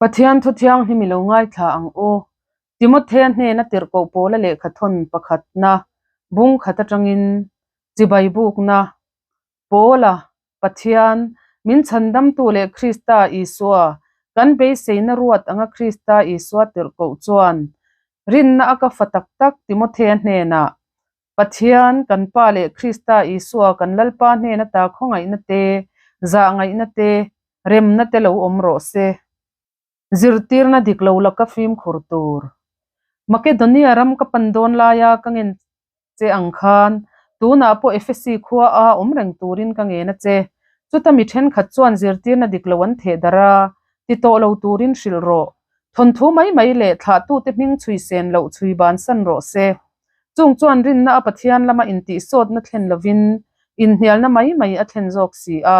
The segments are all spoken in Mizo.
Pathian thu thianghlim i lo ngaithla ang u. Timothea hnena tirhkoh pawla lehkhathawn pakhatna bung khat atangin chibai bukna Pawla, Pathian, min chhandamtu leh Krista Isua, kan beiseina ruat anga Krista Isua tirhkoh chuan rinna a ka fa tak tak Timothea hnenah Pathian, kan Pa leh Krista Isua kan Lalpa hnen ata khawngaihna te, zahngaihna te, remna te lo awm rawh se. Zirtirna dik lo laka fimkhur tur. Makedonia ram ka pan dawn laia ka ngen che ang khan, tunah pawh Efesi khua a awm reng turin ka ngen a che. Chuta mi thenkhat chuan zirtirna dik lo an theh darh a, ti tawh lo turin hrilh rawh. Thawnthu mai mai leh thlahtute hming chhui sen loh chhui bansan rawh se. Chung chuan rinna a Pathian lama intihsawtna thlen lovin inhnialna mai mai a thlen zawk si a.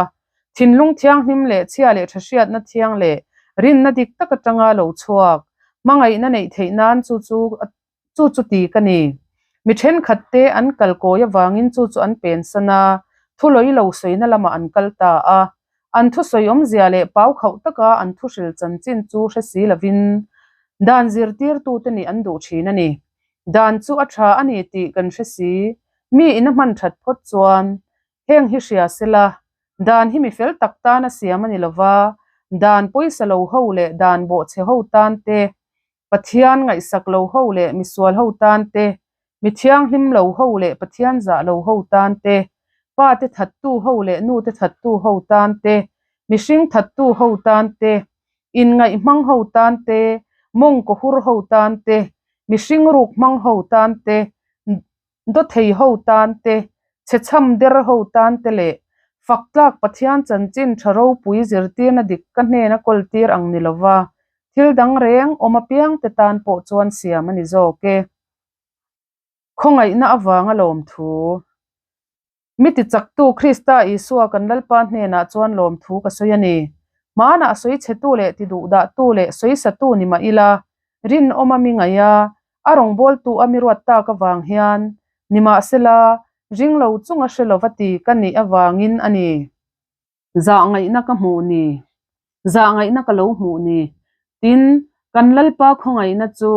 Thinlung thianghlim leh chhia leh tha hriatna thiang leh rinna dik tak atanga lo chhuak, hmangaihna neih theih nan chu chu chu chu ti ka ni. Mi thenkhat te an kal kawi avangin chu chu an pensan a, thu lawi lo sawina lamah an kal ta a. An thusawi awmzia leh pau khauh taka an thuhril chanchin chu hre si lovin dan zirtirtute nih an duh thin a ni. Dan chu a tha a ni tih kan hre si, mi in a hman that phawt chuan heng hi hria sela, dan hi mi fel tak tan a siam a ni lova, dan pawisa lo ho leh dan bawhchhe ho tan te, Pathian ngaihsak lo ho leh misual ho tan te, mi thianghlim lo ho leh Pathian zah lo ho tan te, pa te thattu ho leh nu te thattu ho tan te, mihring thattu ho tan te, inngaih hmang ho tan te, mawngkaw hur ho tan te, mihring ruk hmang ho tan te, dawthei ho tan te, chhechham der ho tan te leh faktlak Pathian chanchin tha ropui zirtirna dik ka hnena kawltir ang ni lova, thil dang reng awm apiang te tan pawh chuan siam a ni zawk e. Khawngaihna avanga lawmthu. Mi tichaktu Krista Isua kan Lalpa hnenah chuan lawmthu ka sawi a ni. Hmanah sawi chhetu leh tiduhdahtu leh sawisatu ni mah ila, rinawma mi ngaih a, a rawngbawltu a mi ruat tak avang hian, nimahsela, ringlo chunga hre lova ti ka nih avangin a ni. Zahngaihna ka hmuh ni, zahngaihna ka lo hmuh ni. Tin, kan Lalpa khawngaihna chu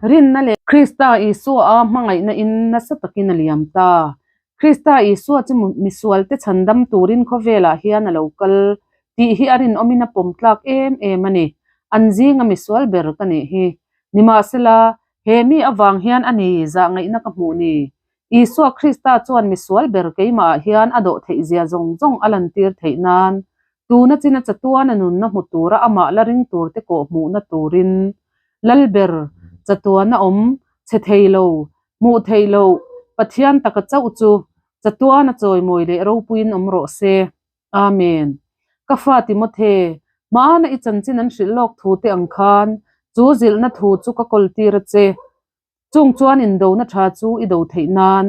rinna leh Krista Isua a hmangaihna in nasa takin a liam ta. Krista Isua chu misualte chhandam turin khawvelah hian a lo kal tih hi a rinawmin a pawm tlak em em a ni. An zinga misual ber ka nih hi. Nimahsela, he mi avang hian a ni zahngaihna ka hmuh ni. Isua Krista chuan misual ber keimahah hian a dawh theih zia zawng zawng a lantir theih nan, tuna china chatuana nunna hmu tura amah la ring turte kawh hmuhna turin Lalber chatuana awm chhe thei lo, hmuh theih loh Pathian taka chauh chu chatuana chawimawi leh ropuiin awm rawh se. Amen. Ka fa Timothe, hmana i chanchin an hrilh lawk thu te ang khan chu zilhna thu chu ka kawltir a che. Chung chuan indona tha chu i do theih nan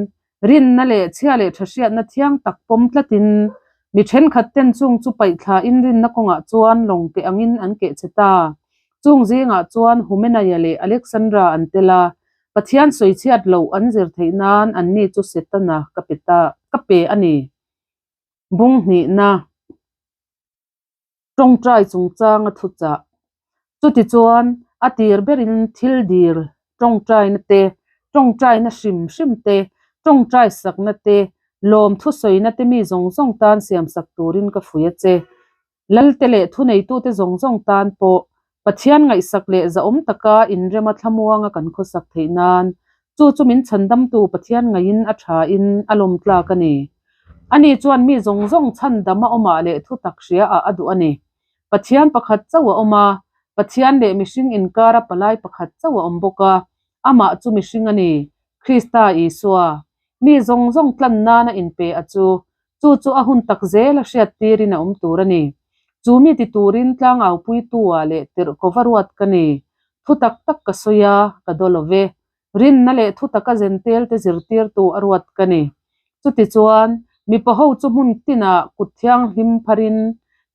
rinna leh chhia leh tha hriatna thiang tak pawm tlatin mi thenkhat ten chung chu paihthlain rinna kawngah chuan lawng keh angin an keh che ta. Chung zingah chuan Humenaia leh Alexandra an tel a, Pathian sawichhiat loh an zir theih nan anni chu Setana ka pe ta ka pe a ni. Bung hnihna. Tawngtai chungchanga thuchah. Chutichuan, a tir berin thil dil tawngtaina te, tawngtaina hrim hrim te, tawngtai sakna te, lawm thusawina te mi zawng zawng tan siamsak turin ka fuih a che. Lalte leh thuneitute zawng zawng tan pawh Pathian ngaihsak leh zahawm taka inrema thlamuanga kan khawsak theih nan, chu chu min chhandamtu Pathian ngaihin a thain a lawmtlak a ni. Ani chuan mi zawng zawng chhandam a awmah leh thutak hriaah a duh a ni. Pathian pakhat chauh a awm a, Pathian leh mihring inkara palai pakhat chauh a awm bawk a, amah chu mihring a ni, Krista Isua. Mi zawng zawng tlan nana inpe a chu, Chu chu a hun tak zel a hriat tirin a awm tur a ni. Chu mi ti turin tlangaupuitu-ah leh tirh ko va ruat ka ni. Thu tak tak ka sawi a, ka daw lo ve. Rinna leh thu taka zentel te zirtirtu a ruat ka ni. Chutichuan, mipa ho chu hmun tinah kut thianghlim pharin,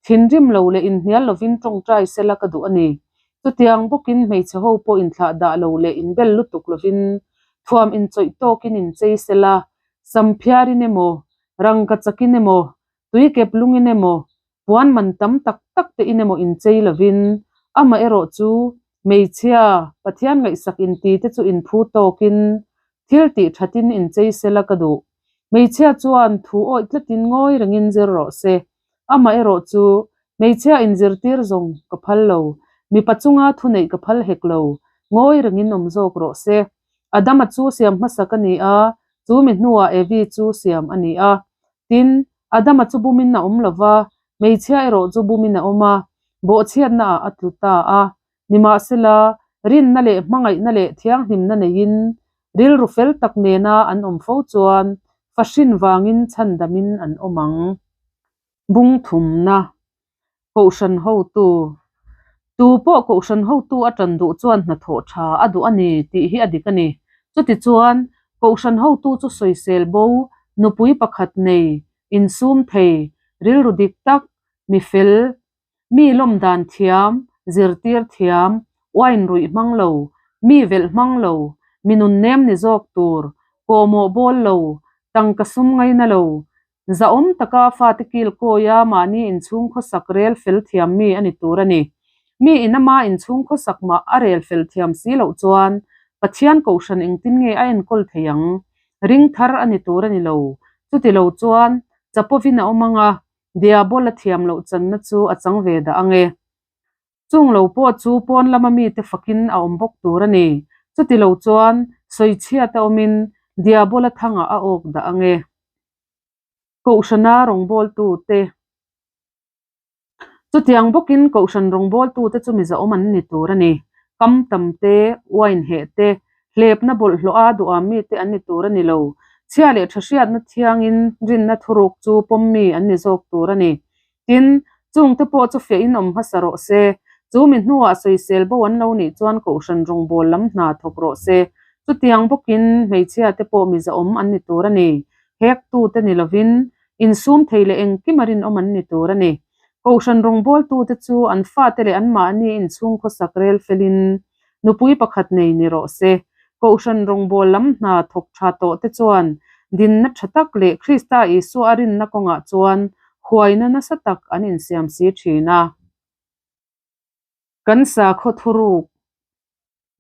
thinrim lo leh inhnial lovin tawngtai sela ka duh a ni. Chutiang bawkin hmeichhe ho pawh inthlah dah lo leh inbel lutuk lovin, thuam inchawih tawkin inchei sela, Samphiarin emaw, rangka chakin emaw, tuikep lungin emaw, puan man tam tak tak tein emaw inchei lovin, Amaherawhchu, hmeichhia, Pathian ngaihsak inti te chu inphu tawkin, thil tih thatin inchei sela ka duh. Hmeichhia chuan thu awih tlatin ngawi rengin zir rawh se. Amaherawhchu, hmeichhia inzirtir zawng ka phal lo, mipa chunga thuneih ka phal hek lo, ngawi rengin awm zawk rawh se. Adama chu siam hmasak a ni a, chu mi hnuah Evi chu siam a ni a. Tin, Adama chu bumin a awm lo va, hmeichhia erawh chu bumin a awm a, bawhchhiatnaah a tlu ta a. Nimahsela, rinna leh hmangaihna leh thianghlimna neiin, rilru fel tak nena an awm fo chuan fahrin vangin chhandamin an awm ang. Bung thumna, Kohhran hotu, Tu pawh kohhran hotu a tan duh chuan hnathawh tha a duh a ni tih hi a dik a ni. Chutichuan, kohhran hotu chu sawisel bo, nupui pakhat nei, insum thei, rilru dik tak, mi fel, mi lawm dan thiam, zirtir thiam, wine ruih hmang lo, mi velh hmang lo, mi nunnem ni zawk tur, kawhmawh bawl lo, tangka sum ngaina lo, Zahawm taka fate kil kawia mahni inchhung khawsak rel fel thiam mi a ni tur a ni. Mi in ama inchhung khawsak mah a rel fel thiam si loh chuan Pathian kohhran engtin nge a enkawl thei ang? Ring thar a ni tur a ni lo. Chuti lo chuan chapovin a awm ang a, Diabol a thiam loh channa chu a chang ve dah ang e. Chung lo pawh chu pawn lama mite fakin a awm bawk tur a ni. Chuti lo chuan sawichhiat a awmin Diabola thangah a awk dah ang e. Kohhrana rawngbawltute Chutiang bawkin kohhran rawngbawltute chu mizaawm an ni tur a ni. Kam tam te, wine heh te, hlepna bawlhhlawh a duham mite an ni tur a ni lo. Chhia leh tha hriatna thiangin rinna thuruk chu pawm mi an ni zawk tur a ni. Tin, chungte pawh chu fiahin awm hmasa rawh se. Chu mi hnuah sawisel bo an lo nih chuan kohhran rawngbâwl lam hna thawk rawh se. Chutiang bawkin hmeichhiate pawh mizaawm an ni tur a ni. Hektute ni lovin, insum thei leh engkim a rinawm an ni tur a ni. Kohhran rawngbâwltute chu an fate leh anmahni inchhung khawsak rel felin nupui pakhat nei ni rawh se. Kohhran rawngbâwl lam hna thawk ṭha tawhte chuan dinna ṭha tak leh Krista Isua a rinna kawngah chuan huaina nasa tak an insiam si ṭhin a. Kan sakhaw thuruk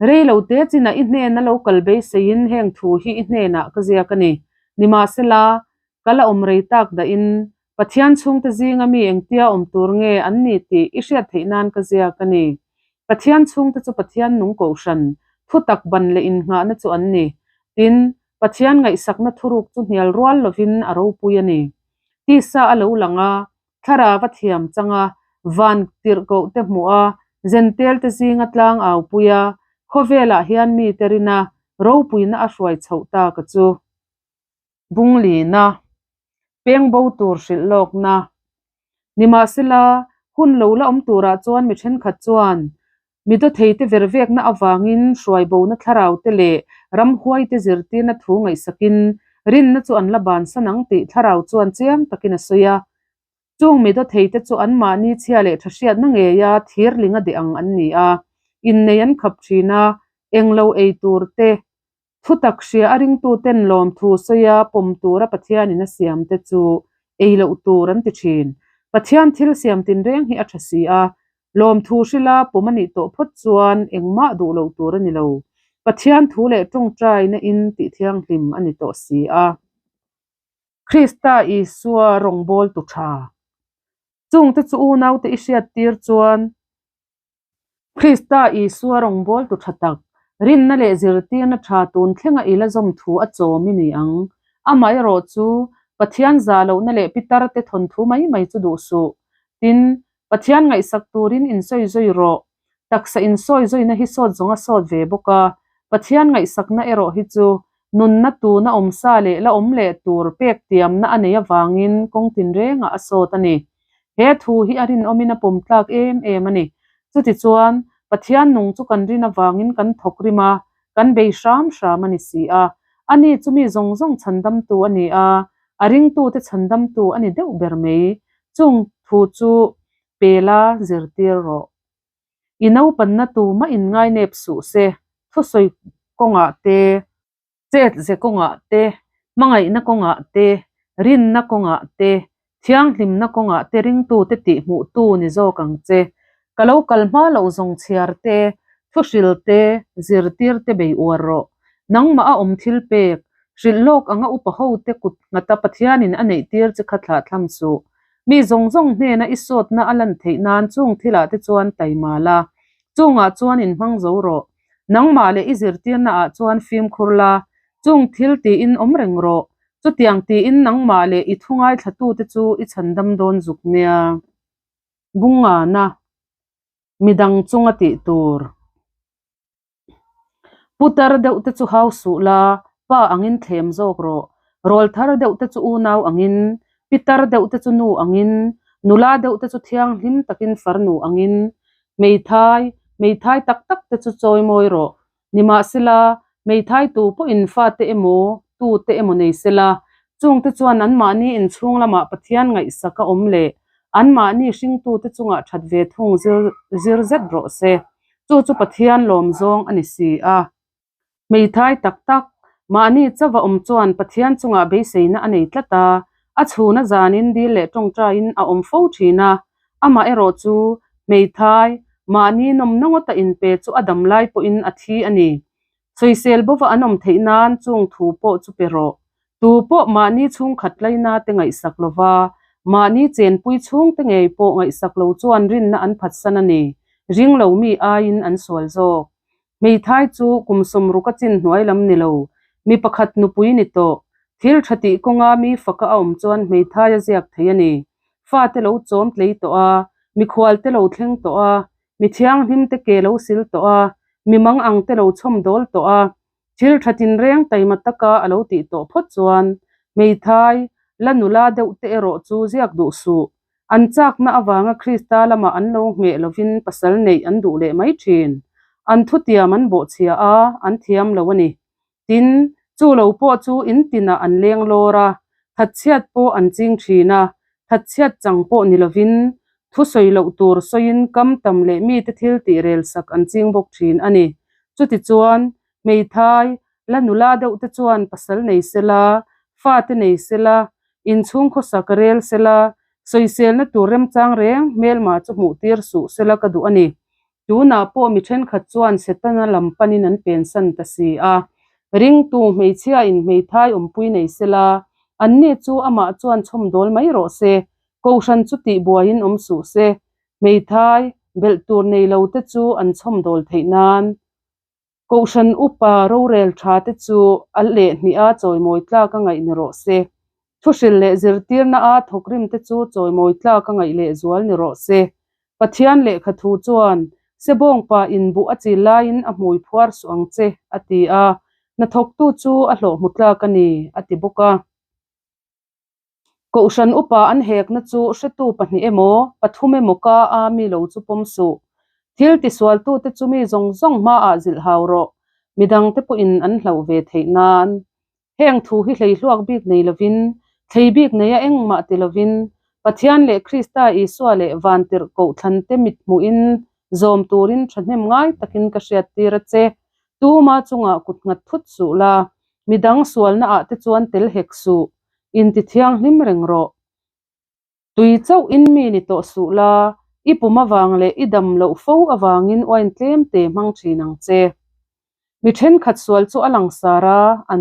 Rei lo te chinah i hnena lo kal beiseiin heng thu hi i hnenah ka ziak a ni. Nimahsela, ka la awm rei tak dahin Pathian chhungte zinga mi engtia awm tur nge an ni tih i hriat theih nan ka ziak a ni. Pathian chhungte chu Pathian nung kohhran, thutak ban leh innghahna chu an ni. Tin, Pathian ngaihsakna thuruk chu hnial rual lovin a ropui a ni. Tisa a lo lang a, thlarau a thiam chang a, van tirhkoh te hmuh a, zentel te zinga tlang au pui a, khawvelah hian mite rin a, ropuina a hruai chhoh ta ka chu. Bunglina, peng bo tur hrilh lawkna. Nimahsela, hun lo la awm turah chuan mi thenkhat chuan mi dawtheite vervekna avangin hruai bona thlarau te leh ramhuaite zirtirna thu ngaihsakin rinna chu an la bansan ang tih thlarau chuan chiang takin a sawi a. Chung mi dawtheite chu anmahni chhia leh tha hriatna ngeia thirlinga deh ang an ni a, innei an khap thin a, englo ei tur te, Thutak hria a ringtuten lawmthu sawia pawm tura Pathianin a siamte chu ei loh tur an ti thin. Pathian thil siam tinreng hi a tha si a, lawmthu hrila pawm a nih tawh phawt chuan engmah duh loh tur a ni lo. Pathian thu leh tawngtaina in tih thianghlim a ni tawh si a. Krista Isua rawngbawltu tha. Chungte chu unaute i hriattir chuan Krista Isua rawngbawltu tha tak, rinna leh zirtirna tha tun thlenga i la zawm thu a chawm i ni ang. Amaherawh chu, Pathian zah lohna leh pitar te thawnthu mai mai chu duh suh. Tin, Pathian ngaihsak turin insawi zui rawh. Taksa insawi zuina hi sawt zawng a sawt ve bawk a, Pathian ngaihsakna erawh hi chu nunna tuna awmsa leh la awm leh tur pek tiamna a nei avangin kawng tinrengah a sawt a ni. He thu hi a rinawmin a pawm tlak em em a ni. Chutichuan, Pathian nung chu kan rin avangin kan thawk rim a, kan bei hram hram a ni si a. Ani chu mi zawng zawng chhandamtu a ni a, a ringtute chhandamtu a ni deuh ber mai. Chung thu chu pela zirtir rawh. I naupanna tumah inngainep suh se, thusawi kawngah te, Chet ze kawngah te, hmangaihna kawngah te, rinna kawngah te, thianghlimna kawngah te ringtute tihhmuhtu ni zawk ang che. Ka lo kal hma loh zawng chhiar te, thuhril te, zirtir te bei uar rawh. Nangmah a awm thil pek, hrilh lawk anga upa ho te kut nghata Pathianin a neih tir che kha thlah thlam suh. Mi zawng zawng hnena i sawtna a lan theih nan chung thilah te chuan taima la, chungah chuan inhmang zo rawh. Nangmah leh i zirtirna ah chuan fimkhur la, chung thil tiin awm reng rawh. Chutiang tiin nangmah leh i thu ngaithlatute chu i chhandam dawn zuk nia. Bungana, midang chunga tih tur. Putar deuh te chu hau suh la, pa angin thlem zawk rawh. Rawl thar deuh te chu unau angin, pitar deuh te chu nu angin, nula deuh te chu thianghlim takin farnu angin, hmeithai, hmeithai tak tak te chu chawi mawi rawh. Nimahsela, hmeithai tu pawhin fate emaw, tute emaw nei sela, chungte chuan anmahni inchhung lamah Pathian ngaihsak a awm leh anmahni hringtute chungah that ve thung zir zir zet rawh se. Chu chu Pathian lawm zawng a ni si a. Hmeithai tak tak, mahni chauha awm chuan Pathian chungah beiseina a nei tlat a, a chhuna zanin dil leh tawngtaiin a awm fo thin a. Amaherawh chu, hmeithai, mahni nawmna ngawta inpe chu a dam lai pawhin a thi a ni. Sawisel bova an awm theih nan chung thu pawh chu pe rawh. Tu pawh mahni chhungkhat laina te ngaihsak lova, mahni chenpui chhungte ngei pawh ngaihsak lo chuan rinna an phatsan a ni. Ring lo mi aiin an sual zawk. Hmeithai chu kum sawmruk a chin hnuai lam ni lo, mi pakhat nupui ni tawh. Thil tha tih kawnga mi faka a awm chuan hmeithai a ziak thei a ni. Fate lo chawm tlei tawh a, mikhual te lo thleng tawh a, mi thianghlim te ke lo sil tawh a, mi mang ang te lo chhawm dawl tawh a, thil tha tinreng taima taka a lo tih tawh phawt chuan hmeithai la nula deuh te erawh chu ziak duh suh. An chakna avanga Krista lamah an lo ngheh lovin pasal neih an duh leh mai thin. An thutiam an bawhchhia a, an thiam lo a ni. Tin, chu lo pawh chu in tinah an leng lawr a, thatchhiat pawh an ching thin a, thatchhiat chang pawh ni lovin thusawi loh tur sawiin kam tam leh mite thil tih rel sak an ching bawk thin a ni. Chutichuan, hmeithai, la nula deuh te chuan pasal nei sela, fate nei sela, inchhung khawsak rel sela, sawiselna tur remchang reng hmelma chu hmuh tir suh sela ka duh a ni. Tunah pawh mi thenkhat chuan Setana lam panin an pensan ta si a. Ringtu hmeichhiain hmeithai awmpui nei sela, anni chu amah chuan chhawmdawl mai rawh se, Kohhran chu tihbuaiin awm suh se, hmeithai belh tur nei lo te chu an chhawmdawl theih nan. Kohhran upa rorel tha te chu a lehhniha chawimawi tlak a ngaih ni rawh se. Thuhril leh zirtirna a thawkrim te chu chawimawi tlak a ngaih leh zual ni rawh se. Pathian lehkha thu chuan, Sebawngpa inbuh a chil laiin a hmui phuar suh ang che, a ti a. Hnathawktu chu a hlawh hmu tlak a ni, a ti bawk a. Kohhran upa an hekna chu hretu pahnih emaw, pathum emaw ka a mi lo chu pawm suh. Thil tisualtute chu mi zawng zawng hmaah zilh hau rawh, midangte pawhin an hlauh ve theih nan. Heng thu hi hleihluak bik nei lovin, thlei bik neia engmah ti lovin, Pathian leh Krista Isua leh Vantirhkoh thlante mithmuhin zawm turin thahnem ngai takin ka hriattir a che. Tuma chungah kut nghat thut suh la, midang sualna ah te chuan tel hek suh, inti thianghlim reng rawh. Tui chauh in mi ni tawh suh la, i pum avang leh i dam loh fo avangin wine tlem te hmang thin ang che. Mi thenkhat sual chu a langsar a, an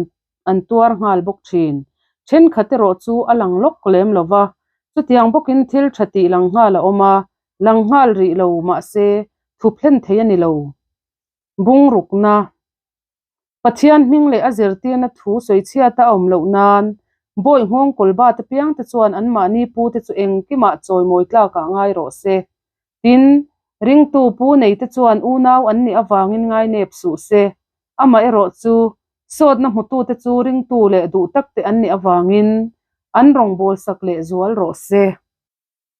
an tuar nghal bawk thin. Thenkhat erawh chu a lang lawk lem lo va, chutiang bawkin thil tha tih lang nghal a awm a, lang nghal rih lo mahse thup hlen thei a ni lo. Bungrukna. Pathian hming leh a zirtirna thu sawichhiata a awm loh nan bawi nghawng kawlba te piang te chuan anmahni pu te chu engkimah chawimawi tlakah ngai rawh se. Tin, ringtu pu nei te chuan unau an nih avangin ngainep suh se. Amaherawh chu, sawtna hmutute chu ringtu leh duh tak te an nih avangin an rawngbawlsak leh zual rawh se.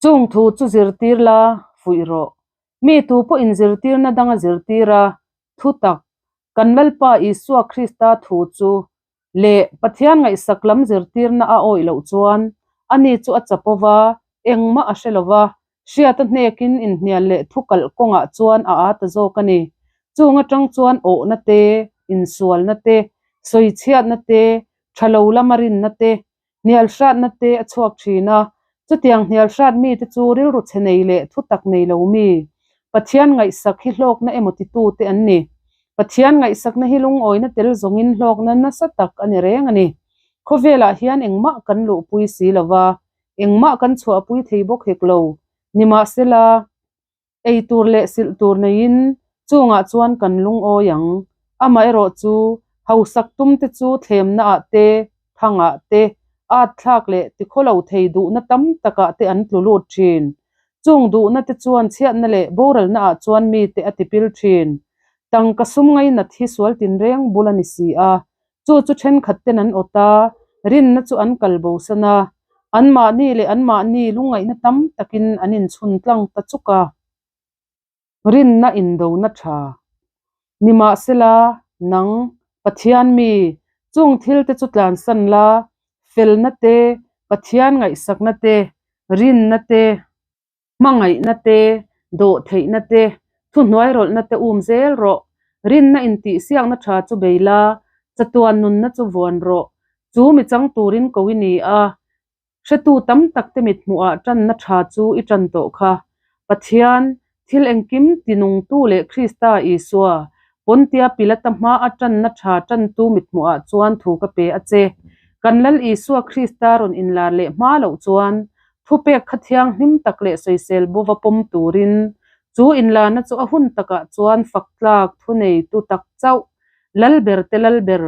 Chung thu chu zirtir la, fuih rawh. Mi tu pawhin zirtirna danga zirtir a, thu tak, kan Lalpa Isua Krista thu chu leh Pathian ngaihsak lam zirtirna a awih loh chuan ani chu a chapo va, engmah a hre lo va, hriata hnekin inhnial leh thu kalh kawngah chuan a aa ta zawk a ni. Chung atang chuan awhna te, insualna te, sawichhiatna te, tha lo lama rinna te, Hnial hratna te a chhuak thin a, chutiang hnial hrat mite chu rilru chhe nei leh thu tak nei lo mi. Pathian ngaihsak hi hlawkna emaw titute an ni. Pathian ngaihsakna hi lungawina tel zawngin hlawkna nasa tak a ni reng a ni. Khawvelah hian engmah kan luhpui si lo va, engmah kan chhuahpui thei bawk hek lo. Nimahsela, ei tur leh silh tur neiin chungah chuan kan lungawi ang. Amaherawh chu, hausak tumte chu thlemnaah te, thangah te, at thlak leh tikhawlo thei duhna tam takah te an tlu lut thin. Chung duhna te chuan chhiatna leh boralna ah chuan mite a tipil thin. Tangka sum ngainat hi sual tinreng bul a ni si a, chu chu thenkhat ten an awt a, rinna chu an kal bosan a, anmahni leh anmahni lungngaihna tam takin an inchhun tlang ta chuk a. Rinna indona tha. Nimahsela, nang, Pathian mi, chung thilte chu tlansan la, felna te, Pathian ngaihsakna te, rinna te, hmangaihna te, dawhtheihna te, thuhnuairawlhna te um zel rawh. Rinna intihsiakna tha chu bei la, chatuan nunna chu vuan rawh. Chu mi chang turin ko i ni a, Hretu tam tak te mithmuhah tanna tha chu i tan tawh kha. Pathian, thil engkim tinungtu leh Krista Isua, Pontia Pilata hmaa tanna tha tantu mithmuhah chuan thu ka pe a che. Kan Lal Isua Krista rawn inlar leh hma loh chuan thupek kha thianghlim tak leh sawisel bova pawm turin chu inlarna chu a hun takah chuan faktlak thuneitu tak chauh Lalber te Lalber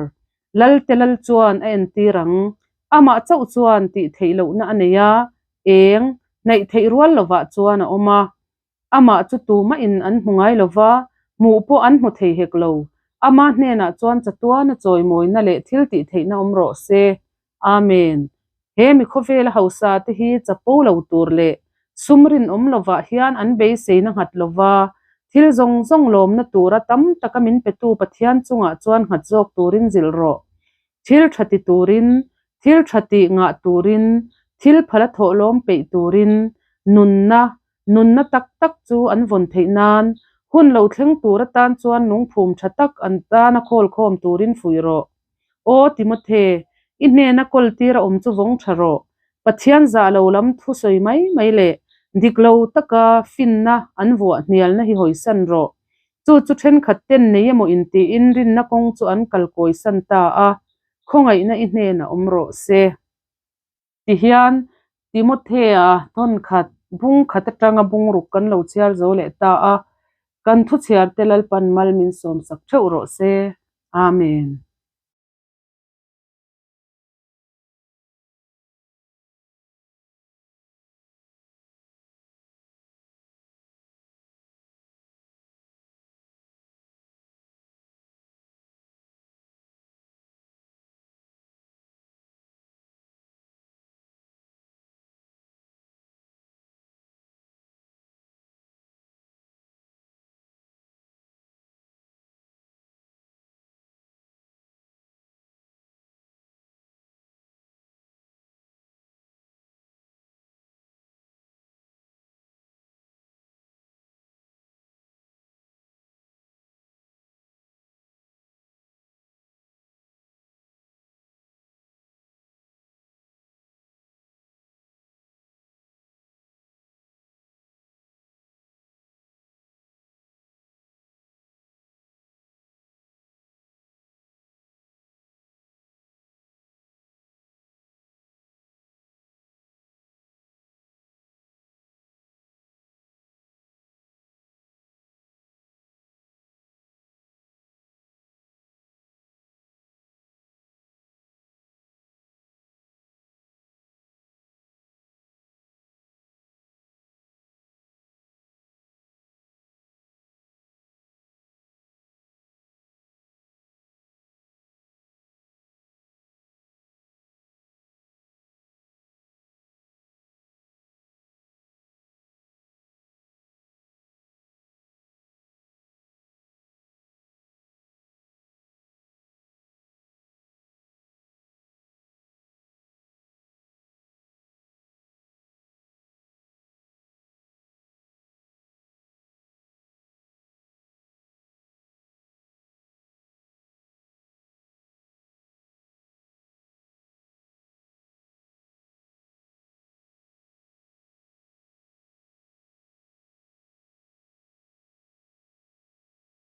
Lalte lal chuan a entir ang. Amah chauh chuan tih theih lohna a nei a, eng, hnaih theih rual lovah chuan a awm a. Amah chu tumahin an hmu ngai lova, hmuh pawh an hmu thei hek lo. Ama hnenah chuan chatuana chawimawina leh thil tih theihna awm rawh se. Amen. He mi khawvela hausa te hi chapo lo tur leh sum rinawm lovah hian an beiseina nghat lova, thil zawng zawng lawmna tura tam taka min petu Pathian chungah chuan nghat zawk turin zilh rawh. Thil tha ti turin, thil tha tih ngah turin, thil phala thawh lawm peih turin, nunna, nunna tak tak chu an vawn theih nan, hun lo thleng tur atan chuan lungphum tha tak an tana khawlkhawm turin fuih rawh. Aw Timothe, i hnena kawl tir a awm chu vawng tha rawh. Pathian zah lo lam thu sawi mai mai leh dik lo taka finna an vuah hnialna hi hawisan rawh. Chu chu thenkhat ten nei emaw intiin rinna kawng chu an kal kawisan ta a, khawngaihna i hnenah awm rawh se. Tihian Timothea thawn khat bung khat atanga bungruk kan lo chhiar zo leh ta a, kan thuchhiarte Lalpan mal min sawmsak theuh rawh se. Amen.